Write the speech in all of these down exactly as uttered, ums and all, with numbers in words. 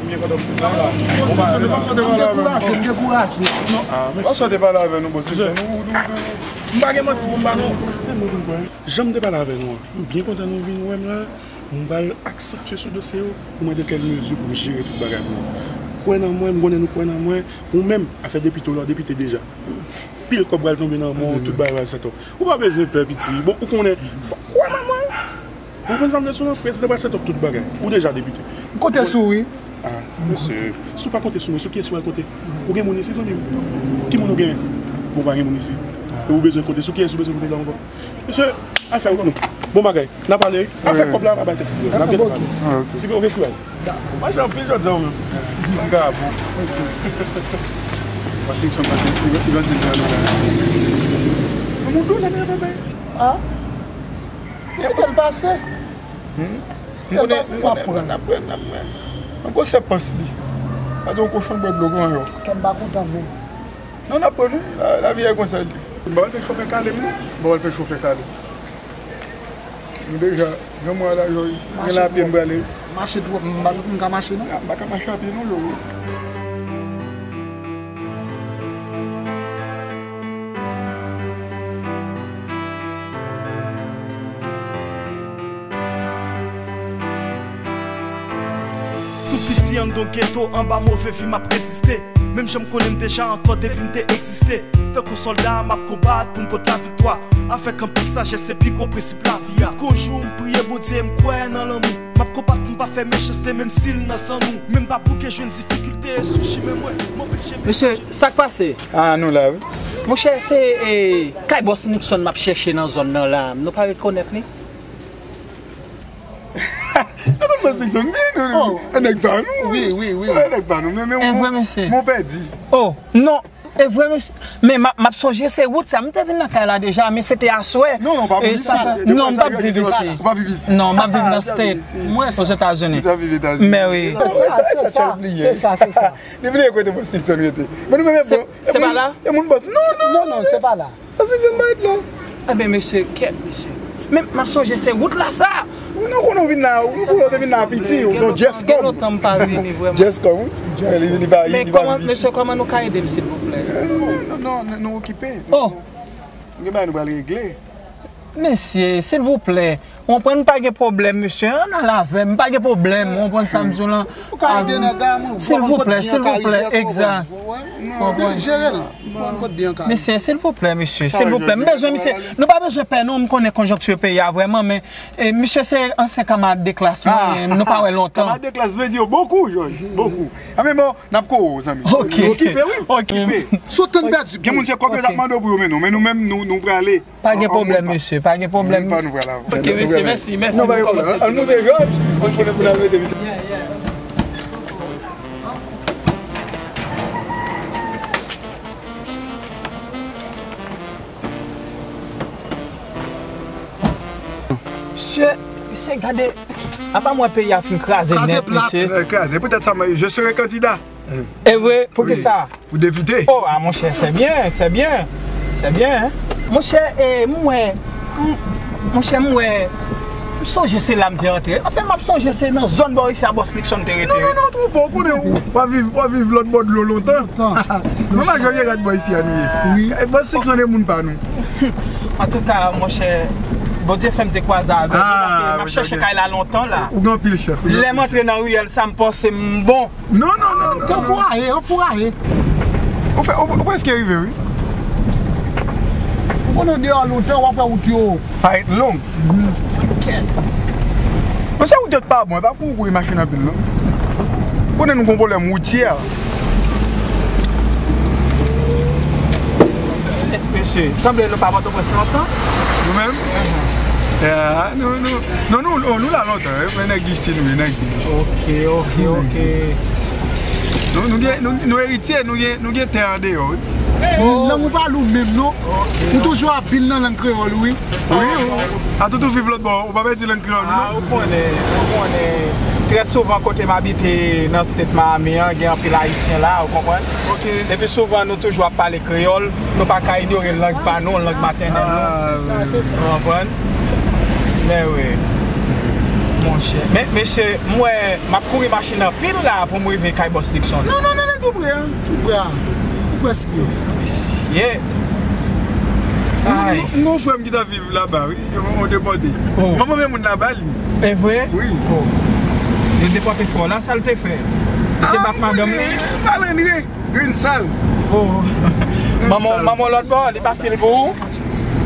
Byen kontan vizit la. Bon bagay la. M dekouraje, m dekouraje. Non, ah, mèsi. Paske w te pale avè nou, bon, se nou, nou, nou. M pa gen manti pou m ba nou. Se nou pou m kwè. Jan m te pale avè nou an, m byen kontan nou vin wè m la. M pral aksantye sou dosye yo pou m wè dans quelle mesure pou m jere tout bagay pou nou. Kwè nan mwen, m konnen nou kwè nan mwen. Ou menm, afè depite w la, w depite deja. Pil kòb pral tonbe nan men w, tout bagay pral set up. Ou pa bezwen pè, piti. Bon, ou konnen, fòk kwè nan mwen. Ou konprann sa m vle di w la? Prezidan pral set up tout bagay. Ou deja depite. M konte sou ou, wi. Ah, mesye, si w pa konte sou mwen, sou kiyès ou pral konte? Ou gen moun isi, zanmi m? Ki moun ou genyen? Bon, ou pa gen moun isi. E ou bezwen konte, sou kiyès ou bezwen konte la ankò? Mesye, al fè wout nou. Bon bagay. N a pale, wi. Afè kòb la, pa bay tèt ou pwoblèm. N ap gentan pale. Ah, ok. Ti, ok, ti baz. Ou mache anpil jodi a, ou menm. M ka bon. Pase yon pase, li pase yon pase. Moun dou la nan bebe. Ah? Kite l pase. Hmm? Kite l pase. M konnen, m konnen, n ap pran, n ap pran, n ap pran. An gwo se pans li. Pa di yon kochon bwè dlo gran yòk. Kè m pa kontan menm. Non, n ap pran nou. La, lavi a konsa l ye. M pa wè l fè chofè kale m non. M pa wè l fè chofè kale. M deja, jan mwen la, jòj, gen lapye m prale. Mache twòp, m pa santi m ka mache non. Ah, m pa ka mache a pye non, Jojo. Tou piti anndan geto, anba move vi m ap reziste. Menm jan m konnen m deja ankò depi m te egziste. Tankou sòlda, m ap konbat pou m pot laviktwa. Avèk anpil sajès, se pi gwo prensip lavi a. Kou jou, m priye Bondye, m kwè nan lanmou. M ap konbat pou m pa fè mechanste, menm si l nan san nou. Men m pa bouke jwenn difikilte sou chimen mwen. M oblije. Mesye, sa k pase? Ah, nou la, wi. Monchè, se, eh, kay bòs Nixon m ap chèche nan zòn nan la. Nou pa rekonèt li? Atann, Bòs Nixon, di nou, nou, oh, e nèg pa nou. Wi, wi, wi, wi. E nèg pa nou, men, men, e vre, mesye? Mon pèdi. Oh, non, e vre, mesye. Men m ap, m ap sonje se wout sa. M te vin nan kay la deja, men se te aswè. Non, non, pa viv isi. Non, m p ap viv isi. Ou pa viv isi. Non, m ap viv nan State, Ozetazini. Ou sa viv Etazini. Men wi. Se sa, se sa, se sa, se sa. Li bliye kote Bòs Nixon rete. Men nou menm, se, se pa la? E moun Bòs. Non, non. Non, non, se pa la. Paske John Biden la. Enben, mesye, kèt, mesye. Men m ap sonje se wout la sa. Nou konnen w vin la, nou konnen w te vin la piti, ou se yon Jess Cub. Gen lontan m pa vini, vrèman. Jess Cub, wi. Li, li pa, li pa vini. Men kòman, mesye, kòman nou ka ede m, silvouplè? Non, non, non, nou okipe. Oh. Nou gen bagay nou pral regle. Mesye, silvouplè. Ou konprann, m pa gen pwoblèm, mesye. Ann al avè m, m pa gen pwoblèm. Ou konprann sa m di w lan? Ou ka ede nèg la, men w konn kot byen ka rive, èske w konprann? Egzak. Ou konprann? Jere l. Ou konn kot byen ka rive. Mesye, silvouplè, mesye, silvouplè. M bezwen misye. Nou pa bezwen pè non, m konnen konjonkti peyi a vrèman, men, eh, misye se ansyen kamarad de klas mwen, nou pa wè lontan. Kamarad de klas vle di yo bokou, Jòj, bokou. A men bon, n ap kore w, zanmi. Ok. Okipe, wi. Okipe. Si w tann pèdi. Gen moun se kòb yo t ap mande w pou yo mennen w, men nou menm, nou, nou prale. Pa gen pwoblèm, mesye, pa gen pwoblèm. Pa nou pral avè. Ok, mesye, mèsi, mèsi. Non, pa gen pwoblèm. An moute, Jòj. Ok, mèsi. Mesye, mesye, gade, apa m wè peyi a fin kraze nèt, mesye. Kraze plat, kraze. Poutèt sa, mwen, je serai candidat. E vre, poukisa? Pou depite. Oh, ah, monchè, c'est bien, c'est bien. C'est bien, hein? Monchè, eh, m wè, m, monchè, m wè, m sonje se la m te antre. Paske m ap sonje se nan zòn bò isi a Bòs Nixon te rete. Non, non, non, twonpe w, ou konnen w, w ap viv, w ap viv lòt bò dlo lontan. Lontan. Manman Jòj, gad bò isi a nou ye. Wi. Eh, Bòs Nixon e moun pa nou. Antouka, monchè, Bondye fè m te kwaze avè nou, paske m ap chèche kay la lontan la. Ou gen anpil chans, wi. Lè m antre nan riyèl sa, m panse m bon. Non, non, non, non. Te anfouraye, anfouraye. Ou fè, ou, ou prèske rive, wi. Ou konnen w deyò lontan, w ap wè wout yo parèt long. Men se wout yo t pa bon, e pa pou ou kouri machin anpil, non. Ou konnen nou gon pwoblèm woutyè. Mesye, sanble nou pa Pòtoprens lontan. Nou menm? Ah, nou, nou, non, nou, nou, nou la lontan, wi, men nèg isi nou ye, nèg. Ok, ok, ok. Nou, nou gen, nou, nou eritye, nou gen, nou gen tè andeyò, wi. Lang ou pa lou menm, non. Ok. Ou toujou abil nan lang kreyòl ou, wi. Wi, wi. A tout ou viv lòt bò, ou pa pèdi lang kreyòl ou, non. Ah, ou konnen, ou konnen. Trè souvan, kote m abite nan State Miami an, gen anpil Ayisyen la, ou konprann? Ok. Epi souvan, nou toujou ap pale kreyòl, nou pa ka inyore lang pa nou, lang matènèl nou. Ah, se sa, se sa. Ou konprann? Men wi. Monchè. Men, mesye, m wè m ap kouri machin anpil la pou m rive kay bòs Nixon. Non, non, non, non, tou pre a. Tou pre a. Ou prèske. Mesye. Ay. M gon frè m ki t ap viv laba, wi. Yo, yo depòte. Oh. Manman men moun laba, li. E vre? Wi. Oh. Yo depòte fò. La, sa l te fè? Li te bat madanm li? Pale anyen. Grenn sal. Oh. Manman, manman lòt bò, li pa fil pou ou?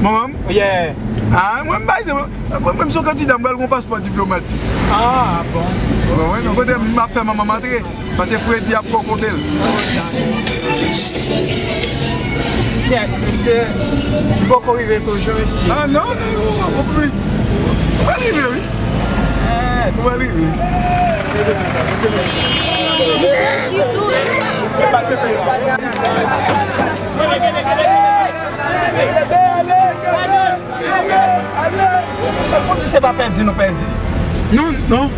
Manman m? Yeah. Ah, mwen, m bay, mwen, mwen, m se yon kandida, m pral gon paspò diplomatik. Ah, bon. Ou konprann? Yon kote m ap fè manman m antre. Paske Fredi ap poko bèl. Shit, mesye, li poko rive toujou, mesye. Ah, non, non, non, non, non, non. Ou pral rive, wi. Eh. Ou pral rive. Sa pou di se pa pèdi nou pèdi. Non, non.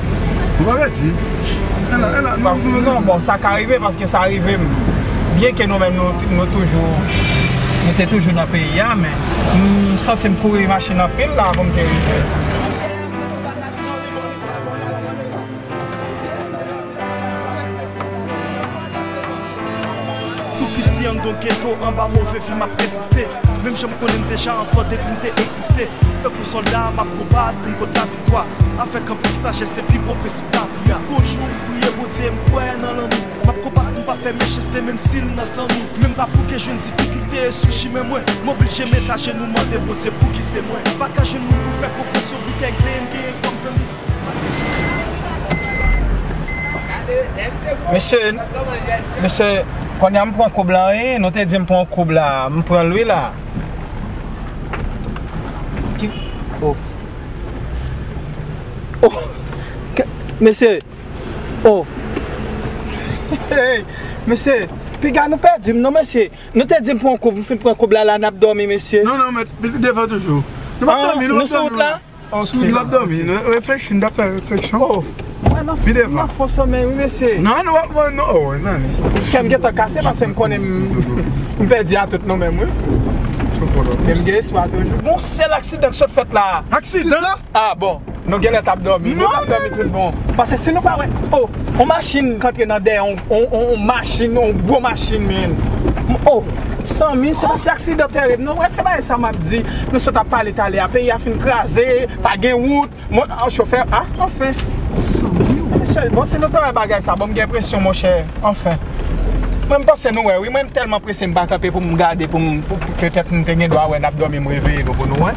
Nou pa pèdi. E la, e la, nou, nou, non, bon, sa ka rive paske sa rive m. Byenke nou menm, nou, nou toujou, nou te toujou nan peyi a, men m santi m kouri machin anpil la pou m te rive. Tou piti anndan geto, anba move vi m ap reziste. Menm jan m konnen m deja ankò depi m te egziste. Tankou sòlda, m ap konbat pou m pot laviktwa. Avèk anpil sajès, se pi gwo prensip lavi a. Gon jou, m priye Bondye, m kwè nan lanmou. M ap konbat pou m pa fè mechanste, menm si l nan san nou. Men m pa pou gen jwenn difikilte sou chimen mwen. M oblije met ajenou, mande Bondye pou ki se mwen. M pa ka jwenn moun pou fè konfyans, oblike gen, gen kòm zanmi. Mesye, mesye, kounye a m pran koub la, wi. Nou te di m pran koub la, m pran l, wi, la. Ki, oh. Oh. Ke, mesye. Oh. Hey, mesye, piga nou pèdi m, non, mesye. Nou te di m pran koub, m fin pran koub la, la n ap dòmi, mesye. Non, non, mèt, devan toujou. Nou p ap dòmi, nou p ap dòmi. Ah, nou sou wout la? Ok. Sou wout la, n ap dòmi. Nou reflechi, n ap fè refleksyon. Oh. Pi devan. Mwen nan fon somèy, wi, mesye. Non, nou ap, non, oh, nan. Kè m gentan kase paske m konnen m, m pèdi a tout nou menm, wi. Men m gen espwa toujou. Bon, sèl aksidan k sot fèt la. Aksidan? Ah, bon. Nou genlè t ap dòmi. Nou t ap dòmi tout bon. Paske si nou pa wè, oh, on machin k antre nan dèyè, on, on, on, on machin, on gwo machin, men. Oh, sanmi, se pa ti aksidan terib, non. Wè, se bagay sa m ap di. Nou sot ap pale talè a. Peyi a fin kraze, pa gen wout. Mwen, an chofè, ah, anfen. Sanmi, oh. Mesye, bon, si nou te wè bagay sa, bon, m gen enpresyon, monchè. Anfen. Mwen, m panse nou wè, wi. Mwen, m tèlman prese, m pa kanpe pou m gade, pou m, pou, pou, petèt m te gen dwa wè n ap dòmi, m reveye nou pou nou wè.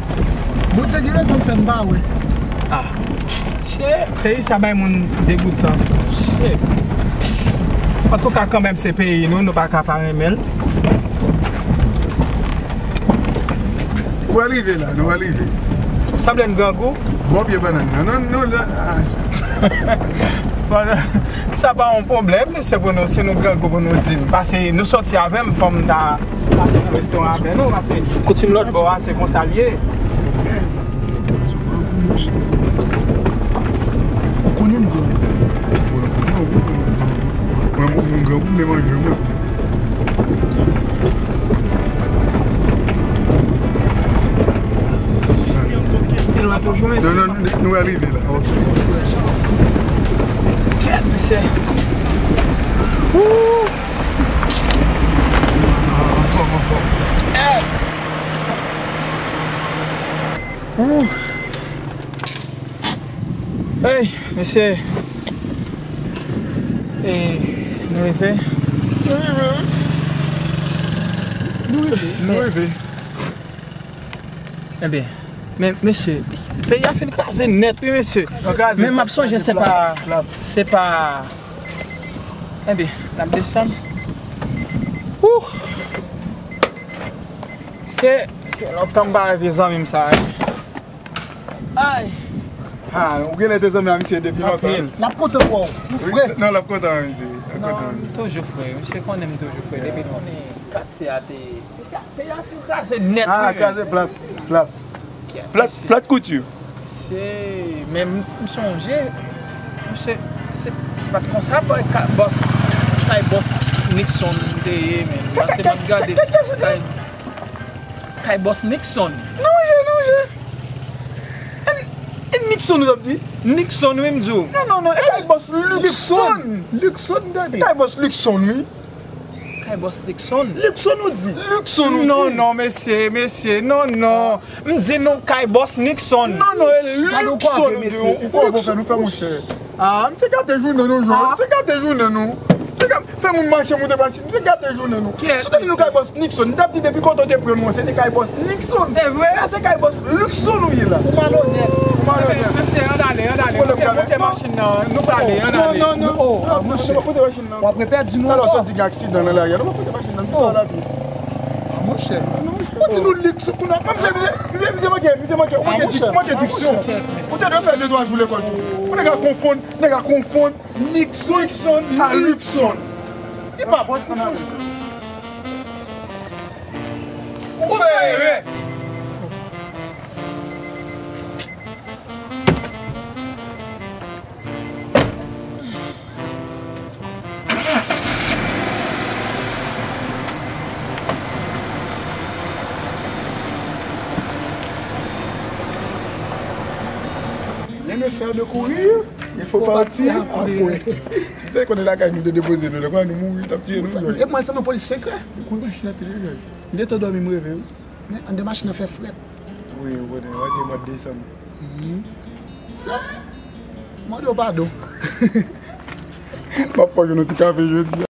Bondye gen rezon fè m pa wè. Ah. Shit, peyi sa bay moun degoutans. Shit. Antouka, kanmenm, se peyi nou, nou pa ka pa renmen l. Nou pral rive la, nou pral rive. Sanble n grangou. Bò pye bannann nan. Non, nou la. Ah. Bon, sa pa yon pwoblèm, se pou nou, si nou grangou pou nou di l. Paske nou sòti avè m, fò m ta pase nan restoran avè nou, paske koutim lòt bò a, se konsa l ye. Ou konnen m grangou. Mwen, mwen, mwen grangou, m te manje mwen. Non, non, nou, nou rive la. Kèt, mesye. Wou! Anfòm, anfòm. Wou! Hey, mesye. Hey, nou rive? Nou rive, wi. Nou rive, nou rive. Ebyen, men, mesye, peyi a fin kraze nèt, wi, mesye. Men m ap sonje, se pa, se pa, ebyen, n ap desann. Wou! Se, se lontan m pa wè vye zanmi m sa, wi. Ay! Ha, ou genlè te zanmi a misye depi lontan. Anpil. L ap kontan wè w. Nou frè. Non, l ap kontan wè misye. L ap kontan wè misye. Non, m toujou frè. Misye konnen m toujou frè. Depi nou konnen katye a te, peyi a fin kraze nèt, wi. Ah, kraze plat, plat. Plat, plat kouti. Se, men m, m sonje, se, se, se pa t konsa, boy, ka, bòs, kay bòs Nixon te ye, men. Pase m ap gade kay, kay bòs Nixon. Non, je, non, je. Èn, èn mi Nixon ou t ap di? Nixon, wi, m di w. Non, non, non, e kay bòs Luckson. Luckson, tande. E kay bòs Luckson, wi. Kay bòs Luckson? Luckson ou di? Luckson ou di? Non, non, mesye, mesye, non, non. M di nou kay bòs Nixon. Non, non, e Luckson ou di. Ou kwè ou fè nou fè, monchè? Ah, misye gate jounen nou, Jòn. Misye gate jounen nou. Misye gate, fè moun mache, moute mache. Misye gate jounen nou. Si w te di nou kay bòs Nixon, m t ap di depi kote w te pran nou an, se te kay bòs Nixon. E vre? Sa se kay bòs Luckson ou ye la. Ou malonèt. Ou malonèt. Mesye, ann ale, ann ale. Moute, moute machin nan. Nou prale, ann ale. Non, non, non. Oh, ah, monchè. W ap repèdi nou ankò. Talè w sot di gen aksidan nan lari a. Nou pa pote machin nan. Nou pa la pi. Ah, monchè. Ou di nou Luckson kounye a. Misye, misye, misye, misye manke, misye manke, ou manke dik-, ou manke diksyon. Ou te dwe fè de twa jou lekòl tou. Ou nèg a konfonn, nèg a konfonn Nixon a Luckson. Li pa bon, sa nan. Ou fè erè. Rien ne sert de courir, il faut partir après. Si se konnen lakay nou te depoze nou, lè kounye a nou mouri, t ap tiye nou, Jòn. E mwen sèlman polis sekrè. Kouri machin anpil, wi, Jòn. M te dòmi, m reve, wi. Men anndan machin nan fè frèt. Wi, ou konnen, w a di mwa desanm. Mhm. Sa, mande w padon. M ap fè nou ti kafe jodi a.